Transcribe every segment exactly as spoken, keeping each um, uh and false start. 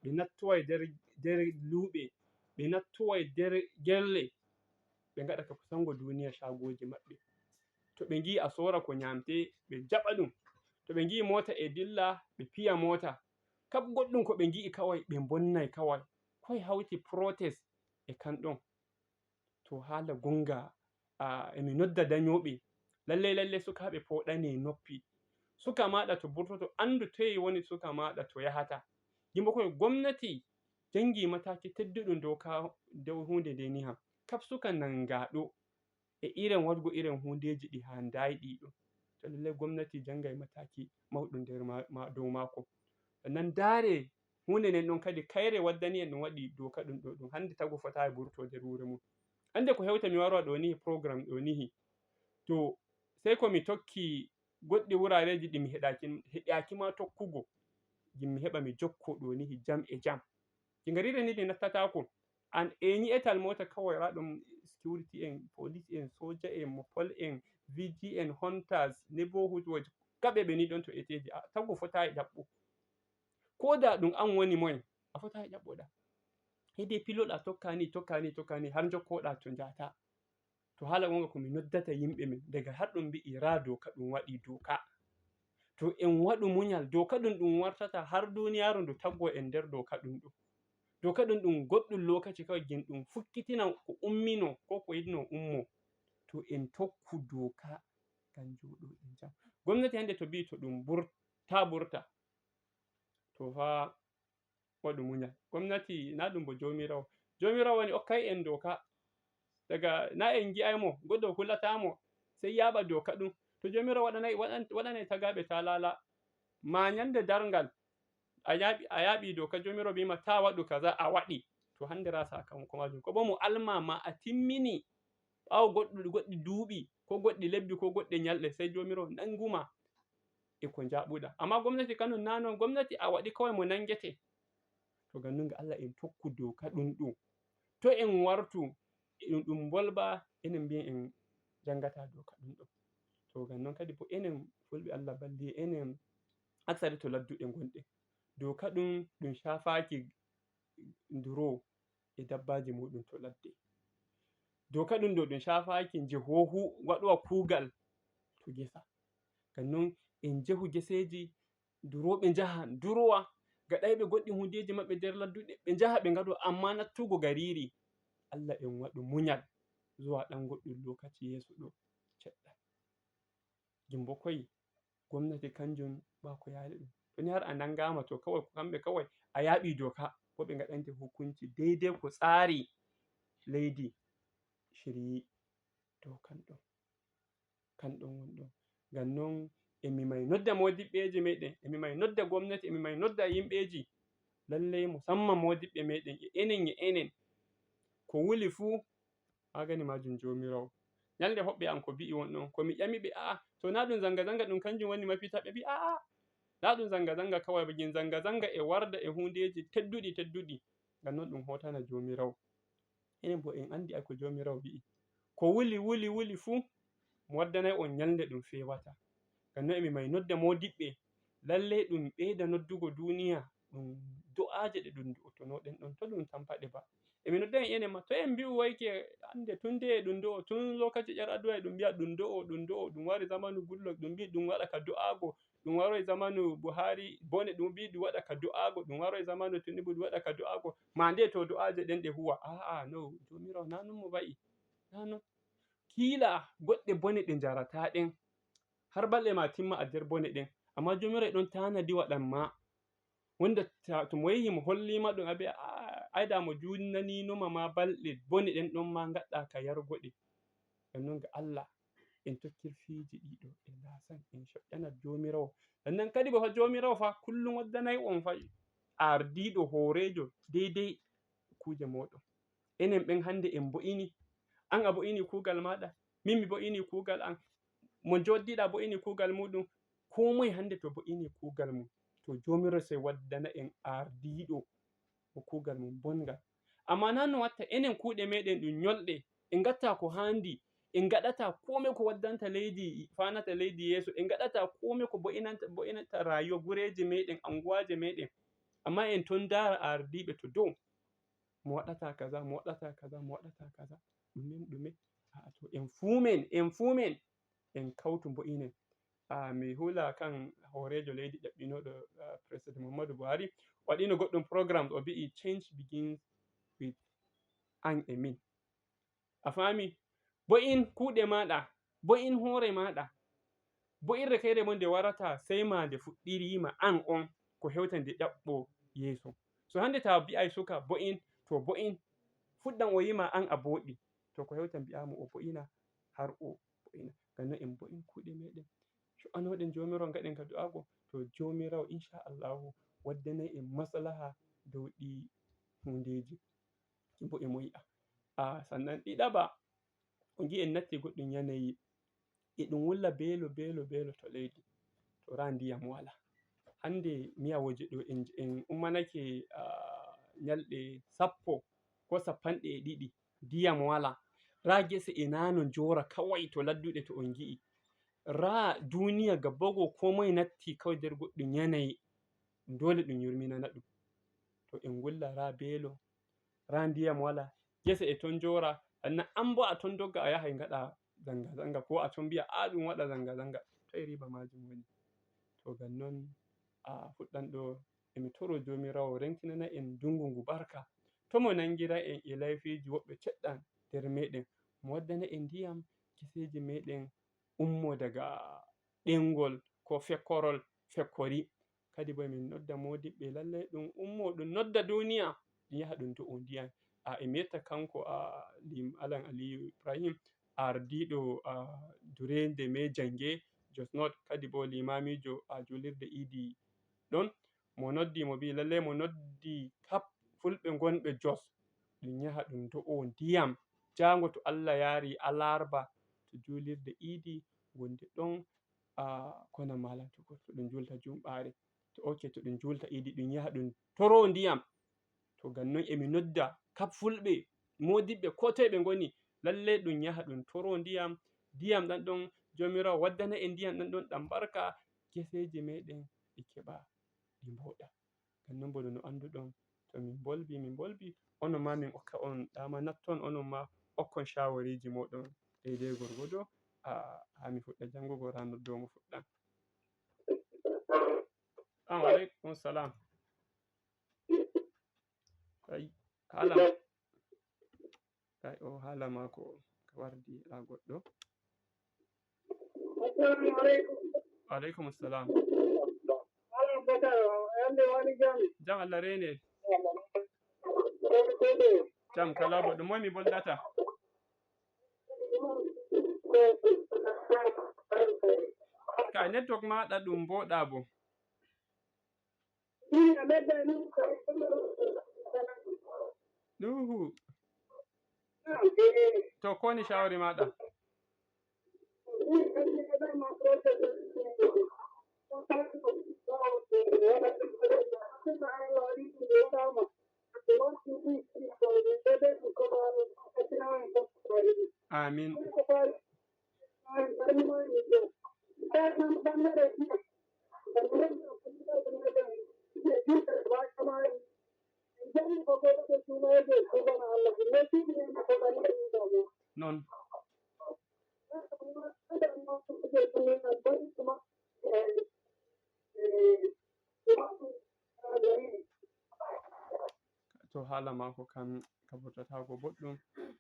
ɓe nattoway nder, nder luuɓe, ɓe nattoway nder gelle, ɓe ngaɗa ka kusango duuniya cagooji maɓɓe. To ɓe ngi'i a soora ko nyaamte, ɓe jaɓa ɗum. To ɓe ngi'i moota e dilla, ɓe piya moota. Kab goɗɗum ko ɓe ngi'i kaway, ɓe mbonnay kaway. Koy hawti protest e kan ɗon. To haala gonga, a, emi nodda danyooɓe. Lallay, lallay, sukaaɓe pooɗane noppi. Suka maaɗa to burtoto, anndu toye woni suka maaɗa to yahata. Gimbo koy gomnati jangi mataaki tedduɗum dow ka, dow huunde nde ni ham. Kab suka nangaaɗo e iren waɗugo iren huundeeji ɗi haa ndaayi ɗi ɗo. To lallay gomnati jangay mataaki mawɗum nder ma-, ma-, dow maako. Sannan ndaare huunde nden ɗon kadi kayre waddani en ɗum waɗi dooka ɗum ɗo ɗum. Hannde tagu fotaay burto nder wuure mum. Hannde ko hewta mi waro ɗo nihi, program ɗo nihi. To sey ko mi tokki goɗɗi wuraareeji ɗi mi heɗaaki, heɗaaki ma tokkugo. Ngam mi heɓa mi jokko ɗo nihi jam e jam. Ki ngariire ni ɗi nattataako. An e nyi'etal moota kawai ra ɗum security en, police en, soja en, mopol en, V G en, hunters, neighborhood watch, kaɓe ɓe ni ɗon to eteji. A tagu fotayi ɗaɓɓo. Ko da ɗum an woni moyen, a fotayi ɗaɓɓoɗa. Hede piloɗa tokkani, tokkani, tokkani, har jokkoɗa to njata. To haala gonga ko mi noddata yimɓe men, daga har ɗum mbi'i ra doka ɗum waɗi doka. To en waɗu munyal, doka ɗum ɗum wartata har duniyaaru ndu taggo en nder doka ɗum ɗo. Doka ɗum ɗum goɗɗum lokaci kawai gin ɗum fukkitina ko ummino ko ko yidno ummo. To en tokku doka kan jooɗo en jam. Gomnati hande to mbi'i to ɗum bur-, ta burta. To fa waɗu munyal. Gomnati na ɗum bo Joomiraawo. Joomiraawo woni okkay en doka. Daga na en ngi'ay mo, goɗɗo hulata mo, sey yaaɓa doka ɗum. To Joomiraawo waɗanay, waɗan-, waɗanay tagaaɓe talala, ma nyande darngal, a yaaɓi, a yaaɓi doka, Joomiraawo wi'ima ta waɗu kaza, a waɗi. To hande ra sakamako majum. Ko bo mo alma ma a timmini, ɓaawo goɗɗu-, goɗɗi duuɓi, ko goɗɗi lebbi, ko goɗɗe nyalɗe, sey Joomiraawo nanguma e ko njaɓuɗa. Amma gomnati kanum na non, gomnati a waɗi kawai mo nangete. To ngam non nga Allah en tokku doka ɗum ɗum. To en wartu, ɗum, ɗum mbolba, enen mbiyen en jangata doka ɗum ɗum. To ngam non kadi bo enen fulɓe Allah balli enen aksari to ladduɗe ngonɗen. Doka ɗum, ɗum shafaaki nduro e dabbaji muɗum to ladde. Doka ɗum ɗo ɗum shafaaki njehohu waɗowa kuugal to gesa. Ngam non en njehu geseji, duroɓe njaha, durowa, gaɗayɓe goɗɗi hundeji maɓɓe nder ladduɗe, ɓe njaha ɓe ngaɗo, amma nattugo gariri, Allah en waɗu munyal zuwa ɗan goɗɗum lokaci yeeso ɗo ceɗɗa. Gimbo koy gomnati kanjum ba ko yaali ɗum. To ni har a nangama to kawai ko kamɓe kawai a yaaɓi doka, ko ɓe ngaɗante hukunci daidai ko tsari leydi shiryi dow kan ɗon. Kan ɗon woni ɗon. Ngam non emi mai nodda modiɓɓeji meɗen, emi mai nodda gomnati, emi mai nodda yimɓeji. Lallai musamman modiɓɓe meɗen e enen e enen. Ko wuli fuu magani majum Joomiraawo. Nyalnde hoɓɓe an ko mbi'i won ɗon, ko mi ƴamiɓe, a'a, to na ɗum zanga-zanga ɗum kanjum woni mafita? Ɓe mbi'i, a'a, na ɗum zanga-zanga kawai ba, ngam zanga-zanga e warda e hundeji tedduɗi, tedduɗi. Ngam non ɗum hotana Joomiraawo. Enen bo en andi ay ko Joomiraawo wi'i. Ko wuli, wuli, wuli fuu, mo waddanay on nyalnde ɗum fewata. Ngam non emi mai nodda modiɓɓe, lallai ɗum ɓeyda noddugo duniya, ɗum do'aje ɗe ɗum do'otonoɗen ɗon, to ɗum tampa ɗe ba. Emi nodda en enen ma, to en mbi'u wayke hande tun de ɗum do'o, tun lokaci Yar'Adua e ɗum mbi'a ɗum do'o, ɗum do'o, ɗum wari zamanu Goodluck, ɗum mbi'i ɗum waɗa ka do'ago, ɗum waroy zamanu Buhari, bone ɗum mbi'i ɗum waɗa ka do'ago, ɗum waroy zamanu Tinubu ɗum waɗa ka do'ago. Ma nde to do'aje ɗen ɗe huwa. A'a, no, Joomiraawo na non mo wa'i. Na non. Kiila goɗɗe bone ɗe njarata ɗen. Har balɗe ma timma a nder bone ɗen. Amma Joomiraawo e ɗon tanadi waɗan ma. Wonda ta-, to mo yehi mo holli ma ɗum, a mbi'a, "Aa, ay da mo junnaniinoma ma balɗe bone ɗen ɗon ma ngaɗɗa ka yargo ɗe." Ngam non ga Allah, en tokkir fiiji ɗiɗo, en laasan, en coƴƴana Joomiraawo. Sannan kadi bo fa Joomiraawo fa kullum waddanay on fa ardiiɗo hooreejo deydey kuuje mooɗon. Enen ɓen hande en bo'ini, an a bo'ini kuugal maaɗa, min mi bo'ini kuugal an, mo njoddiɗa bo'ini kuugal muuɗum, koo moye hande to bo'ini kuugal mum, to Joomiraawo sey waddana en ardiiɗo mo kuugal mum bonngal. Ammaa naa no watta enen kuuɗe meeɗen ɗum nyolɗe, en ngatta ko haandi, en ngaɗata kome ko waddanta leydi, faanata leydi yeeso, en ngaɗata kome ko bo'inanta, bo'inanta rayuwa gureeji meeɗen, anguwaaje meeɗen. Amma en ton ndaara ardiiɓe to dow, mo waɗata kaza, mo waɗata kaza, mo waɗata kaza. Ɗumen, ɗume? A'a, to en fuu men, en fuu men, en kawtu mbo'inen. A, mi hula kan hooreejo leydi ɗaɓɓinooɗo, a, President Muhammadu Buhari, waɗino goɗɗum programme, o bi'i, "Change begins with an e min." A faami? Bo'in kuuɗe maaɗa, bo'in hoore maaɗa. Bo'irre kayre mo nde warata sey ma nde fuɗɗiriima an on, ko hewta nde ɗaɓɓo yeeso. So hannde taa bi'ay suka bo'in, to bo'in, fuɗɗan o yiima an a booɗi. To ko hewta mbi'aa mo o bo'ina, har o bo'ina. Ngam non en bo'in kuuɗe meeɗen. Cu'anooɗen Joomiraawo ngaɗen ka du'aago, to Joomiraawo, insha Allahu, waddanay en maslaha dow ɗii huundeeji. Bo e mo yi'a. A, sannan ɗiɗaɓa, o ngi'i en natti goɗɗum yanayi. E ɗum wulla beelo, beelo, beelo to leydi. To raa ndiyam walaa. Hannde miyawooje ɗo en, en ummanake, a, nyalɗe sappo ko sappanɗe e ɗiɗi, ndiyam walaa. Raa gese e nano njoora kaway to ladduɗe to on ngi'i. Raa duniya gabago ko moye natti kawai nder goɗɗum yanayi. Doole ɗum yurminana ɗum. To en ngulla raa beelo, raa ndiyam walaa, gese e ton njoora, sannan an bo a ton dogga a yahay ngaɗa zanga-zanga, ko a ton mbi'a, "A, ɗum waɗa zanga-zanga." Toye riba maajum woni? To ngam non a fuɗɗan ɗo, emi toro Joomiraawo renkinana en ndungu ngu barka. To mo nangira en e layfiiji woɓɓe ceɗɗan nder meeɗen, mo waddana en ndiyam, geseeji meeɗen ummo daga ɗengol ko fekkorol fekkori. Kadi bo emin nodda moodiɓɓe, lallay ɗum ummo, ɗum nodda duniya, ɗum yaha ɗum do'o ndiyam. A, e mi yetta kanko, a, Lim-, Alan Aliyu Ibrahim, ardiiɗo, a, dureende me jannge Jos North, kadi bo limaamiijo, a, juulirde iidi ɗon. Mo noddi, mo mbi'i, lallay mo noddi kap fulɓe ngonɓe Jos, ɗum yaha ɗum do'o ndiyam. Jaango to Allah yaari alarba to juulirde iidi wonde ɗon, a, kona malantugol, to ɗum juulta jumɓaare. To, ok, to ɗum juulta iidi, ɗum yaha ɗum toro ndiyam. To ngam non emi nodda kap fulɓe, moodiɓɓe, ko toye ɓe ngoni, lallay ɗum yaha ɗum toro ndiyam. Ndiyam ɗam ɗon, Joomiraawo waddana en ndiyam ɗam ɗon ɗam barka, geseeji meeɗen ɗi keɓa, ɗi mbooɗa. Ngam non bo no annduɗon, to min mbolbi, min mbolbi, onon ma min okka on dama natton, onon ma okkon shawariji moɗon daidai gorgodo, a, haa mi fuɗɗa jangugo raa noddowo mo fuɗɗan. Assalamu alaikum salam. Kai, hala. Kay, o haala maako ka wardi haa goɗɗo. Assalamu alaikum. Wa alaikum assalam. Malam Bakar, yande wani jam? Jam Allah reene. Jam kala bo, ɗum moy mi boldata? Ka network maɗa ɗum mboɗa bo. Nuhu. To, ko woni shawari maɗa? Amin. Non. To, haala maako kan ka vurtataako boɗɗum.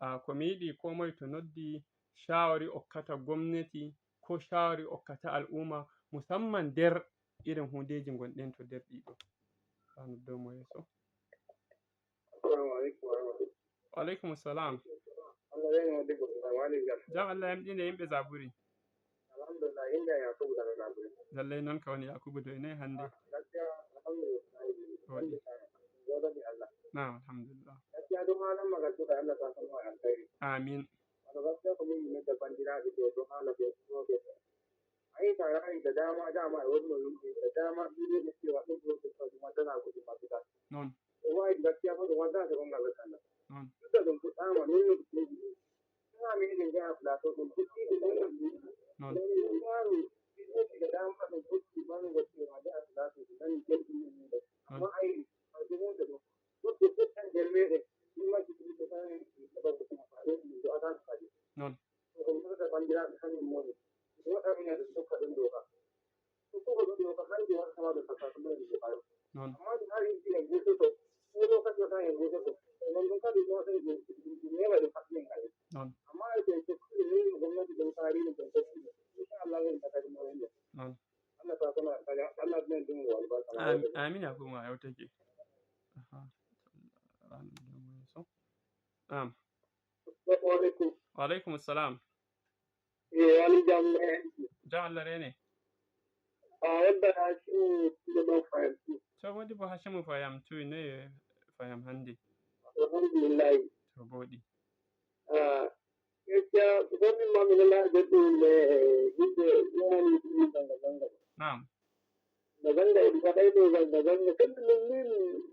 Ah, ko mi yiɗi, ko moye to noddi, shawari okkata gomnati, ko shawari okkata al'umma, musamman nder irin hundeji ngonɗen to nder ɗiɗo. Haa noddo mo yeeso. Assalamu alaikum wa rahmatullah. Wa alaikum salam. Allah ya yi wa duk wani wani jam. Jam Allah ya mɗine yimɓe Zaburi. Alhamdulillah, inda Yakubu daga Zaburi. Lallai non ka woni Yakubu doy ne hande. Gaskiya, alhamdulillah. Waɗi. Gode Allah. Na'am, alhamdulillah. Gaskiya, duk halin magana da Allah ta san wa alkhairi. Amin. Wato gaskiya, ko min ne da bandira da ke don hala da su ke. Ai, tare da dama, dama, wannan yunƙi da dama, duk da cewa ɗin ko su kuma tana gudu mafita. Non. Wallahi, gaskiya fa, ɗum waddata ko ngal resal. Non. Duk da ɗum fuɗɗaama, non no ɗum fuɗɗi. Tuma min eɗen njaha plateau, ɗum fuɗɗi ko ɗum ɗum. Non. Ɗum ɗum maami, ɗum fuɗɗi ko dama, ɗum fuɗɗi ɓango cewa njaha plateau, ɗum nani belɗum e muɗum. Non. Amma ay, Non. Non. Non. Non. Amin, amin, ya kuma ya wuce ke. Aha. Am. Assalamu alaikum. Wa alaikum salam. Eh, wani jam ne. Jam Allah rene. A wadda Hashimu da ban fahimci. To, wadi ba Hashimu fahimtu ne fahim hande. Alhamdulillah. To, bodi. Ah, gaskiya, gwamnan ma mai na da ɗin da yake umani ɗin zanga-zanga. Na'am. Zanga-zanga, idan ka ɗai ne zanga-zanga, kan da nan ne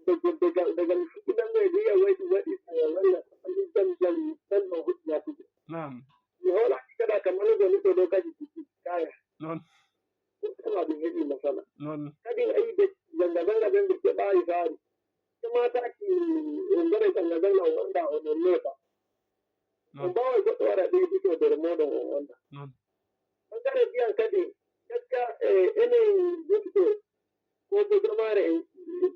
daga, daga, daga fiye da mai zai yawai da waɗi zanga-zanga, an yi zanga-zanga, zanga hudu ya fito. Na'am. Ni hola, kada kamar da nake lokaci ciki, kaya. Non. Ko kuma da yake masala. Non. Kadin ai da zanga-zanga ɗin da ke ba yi tsari. Kuma ta ki ungare zanga-zanga wanda a wannan ne ba. Non. Ba wai goɗɗo waɗa ɗe bito nder mooɗon on wonda. Non. Ɓangare ndiyam kadi, gaskiya, eh, enen yimɓe ko ɓe jamaare en,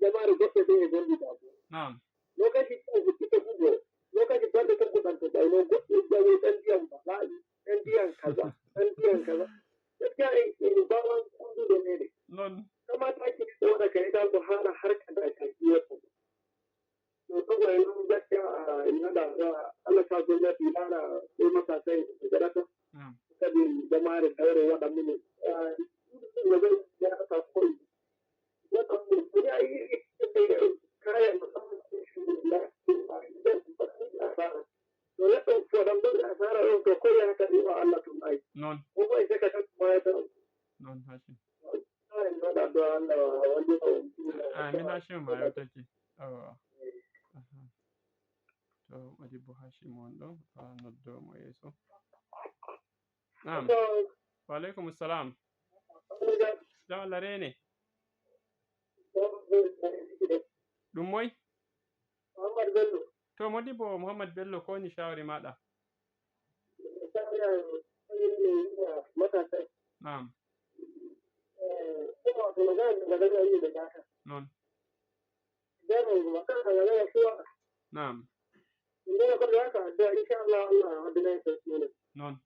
jamaare goɗɗe ɗe e gollida. Naam. Lokaci ɗiɗi huɓɓito hugo, lokaci balɗe tati ɗan to ɓayno goɗɗo jawi ɗan ndiyam bala'i, ɗan ndiyam kaza, ɗan ndiyam kaza. Gaskiya en, en mbaawan kunndude meɗen. Non. Kamata ki ɗo waɗa kayitaago haala harka da ka jiyeto. To, saboda yanzu gaskiya, a, ina da, a, Allah ta gwamnati ba na sai matakai da garata. Naam. Saboda jama'a da daure waɗannan ne. A, da zai ya ta koyi. Waɗannan ne, ya yi kayan musamman da asara. To, neɗɗo fodan ɗon asara ɗon, to, koyi haka ni wa Allah tun ai. Non. Ko ko e saka tan ma ya tan. Non, Hashim. Amin, Hashim ma yewtake. Awa. Aha. To, Modibo Hashim on ɗo, fa noddo mo yeeso. Naam. Wa alaikum salam. Jam Allah rene. Ɗum moy? Muhammad Bello. To, Modibo Muhammad Bello, ko woni shawari maɗa? Naam. Non. Naam. Non.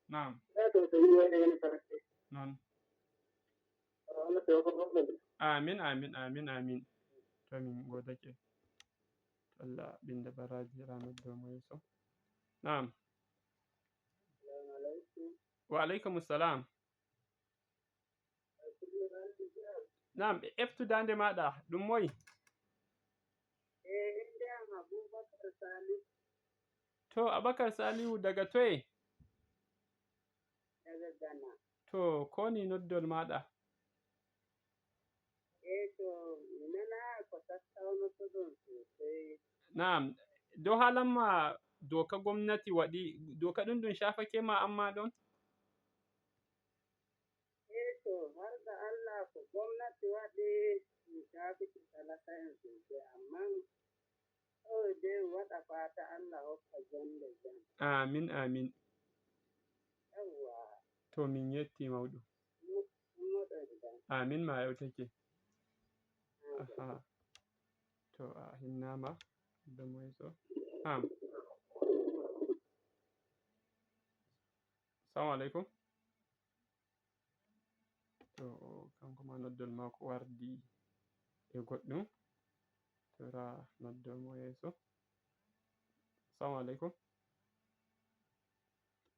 Naam. Non. Amin, amin, amin, amin. To min godake. Allah binda baraji ranar domin so. Naam. Wa alaikum salam. Naam, e eftu dande maɗa, ɗum moy? Eh, innde am Abubakar Salihu. To, Abakar Salihu, daga toye? Daga Ghana. To, ko woni noddol maɗa? Eh, to, mi nana ko tattaunotoɗon sosai. Naam, dow haalan ma doka gomnati waɗi, doka ɗum ɗum shafake ma amma ɗon? Eh, to, har ga Allah ko gomnati waɗi, mi shafiki talaka'en sosai, amma kawai dai waɗa fata Allah hokka jonde jam. Amin, amin. Yawwa. To, min yetti mawɗum. Mo-, moɗon jam. Amin, ma yewtake. Amin. Aha. To, a hinnama. Domoy so. Am. Assalamu alaikum. To, kanko ma noddol mako wardi e goɗɗum. To, ra noddol mo yeeso. Assalamu alaikum.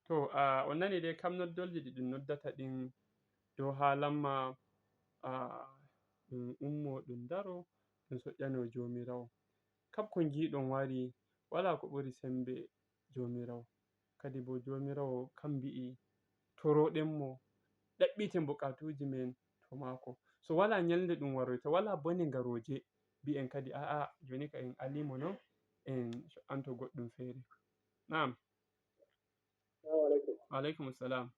To, a, on nani dai kam noddolji ɗi ɗum noddata ɗin dow haalan ma, a, ɗum ummo, ɗum daro, ɗum soƴƴano Joomiraawo. Kab ko ngiiɗon wari, walaa ko ɓuri sembe Joomiraawo. Kadi bo Joomiraawo kam wi'i, toroɗen mo, ɗaɓɓiten bukaatuuji men to maako. So walaa nyalnde ɗum waroyta, walaa bone ngarooje, mbi'en kadi, a'a, jooni ka en alii mo non, en co'anto goɗɗum feere. Naam. Salamu alaikum. Wa alaikum salam.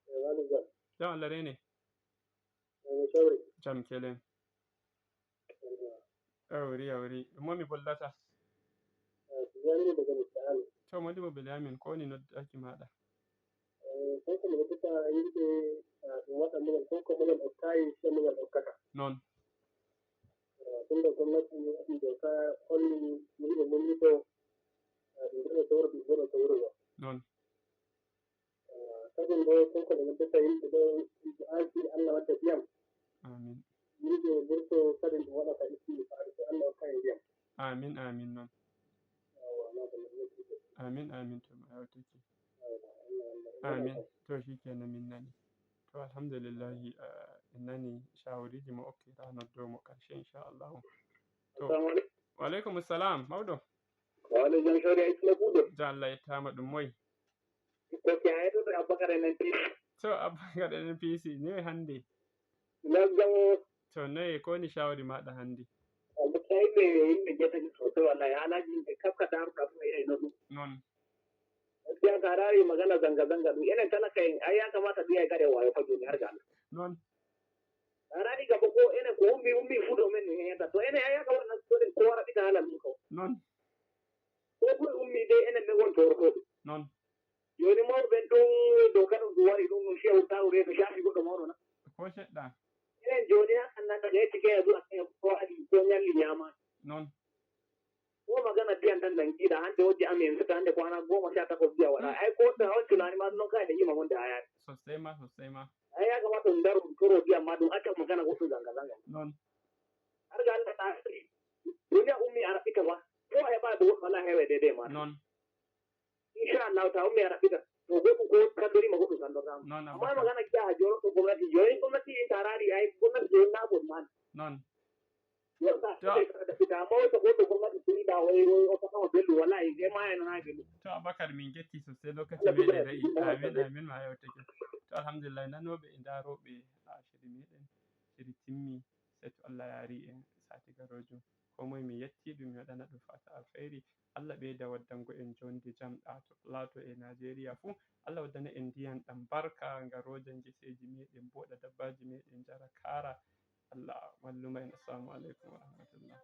Eh, wani jam. Jam Allah rene. Eh, mi shawri. Jam kelen. Hawri, hawri. Ɗum mo mi bollata. To, modi mo bele amin, ko woni noddaaki maaɗa? Kanko mo nodduta yimɓe, ɗum waɗa mumen, kanko mumen okkaayi, so mumen okkata. Noon. Tunda gomnati waɗi doka, holli yimɓe mun ni ɗo, ɗum ɗo sawro, ɗum ɗo sawro. Noon. Kadin ɗo, kanko mo nodduta yimɓe ɗo, yimɓe aaki, Allah wadda ndiyam. Amin. Yimɓe burto, kadin ɗum waɗata istighfar, so Allah okkaayi ndiyam. Amin, amin noon. Amin, amin, to mi hawtike. Amin. To, shi kenan, min nani. To, alhamdulillahi, eh, en nani shawariji mo, okke, ta noddo mo karshe, insha Allah. To. Assalamu alaikum. Wa alaikum assalam, mawɗo. Wa alaikum salam, ya isla kuɗo. Ja Allah yettaama, ɗum moy? Ko ke a heɗoto Abubakar N N P C. To, Abubakar N N P C, ne hannde? Ina jam. To, noye, ko woni shawari maaɗa hannde? Abubakar, yimɓe, yimɓe jetake sosai, wallahi, haalaaji yimɓe kaf ka daaruɗa ɗum, e no ɗum. Noon. Gaskiya, ka raari magana zanga-zanga ɗum, enen talaka en, ai, ya kamata ɗum yahi gaɗa waayo fa jooni, har ga Allah. Noon. A raari gaba ko enen ko ummi, ummi fu ɗo men en yahata. To enen, ai, ya kamata ko waɗa ɓita haala ɗum ko. Noon. Ko ɓuri ummi de, enen men woni torotooɓe. Noon. Jooni mawɓe ɓen ɗum, dow kala ɗum wari ɗum, ɗum fiya wurtaago geeto, shaafi goɗɗo mawɗo na? Ko seɗɗa. Enen jooni ha annata ɓe hetti keya du'a keya ko waɗi, ko nyalli nyama. Noon. Ko magana biyan tan nan kiɗa, hande wojji amin, fita hande kwana goma sha takwas biya waɗa. Mm. Ai, ko ta on tunani ma, non kai da yima wonde a yari. Sosai ma, sosai ma. Ai, ya kamata on ndaro, on toro biyan ma, ɗum acca magana goɗɗum zanga-zanga. Noon. Har ga Allah ta, duniya ummi ara ita ba. Ko heɓa ɗo wala hewe daidai ma. Noon. Insha Allah, ta ummi a raɓɓita. To goɗɗum ko kallorima, goɗɗum kallortama. Noon, amma Abubakar. Magana kiya ha joroɗo gomnati, joni gomnati ta raari, ay gomnati joni na bon man. Noon. Yo ta, to. Raɓɓita, amma wata goɗɗo gomnati turi da wai, wai, o kama bello, wallahi, e ma en na bello. To, Abubakar, min getti sosai, lokaci meɗen ra'i. Amin, amin, ma yewtake. To, alhamdulillah, nanoɓe e ndaroɓe ha shiri meɗen, shiri timmi, sai to Allah yaari en sati garojo. Ko moye mi yetti ɗum, mi waɗana ɗum fata alkhairi. Allah ɓeyda waddango en jonde jam ɗa to laato e Najeriya fuu. Allah waddana en ndiyan ɗam barka, nga roja ngeseeji meɗen, mboɗa dabbaji meɗen, njara kaara. Allah walluma en. Assalamu alaikum wa rahmatullah.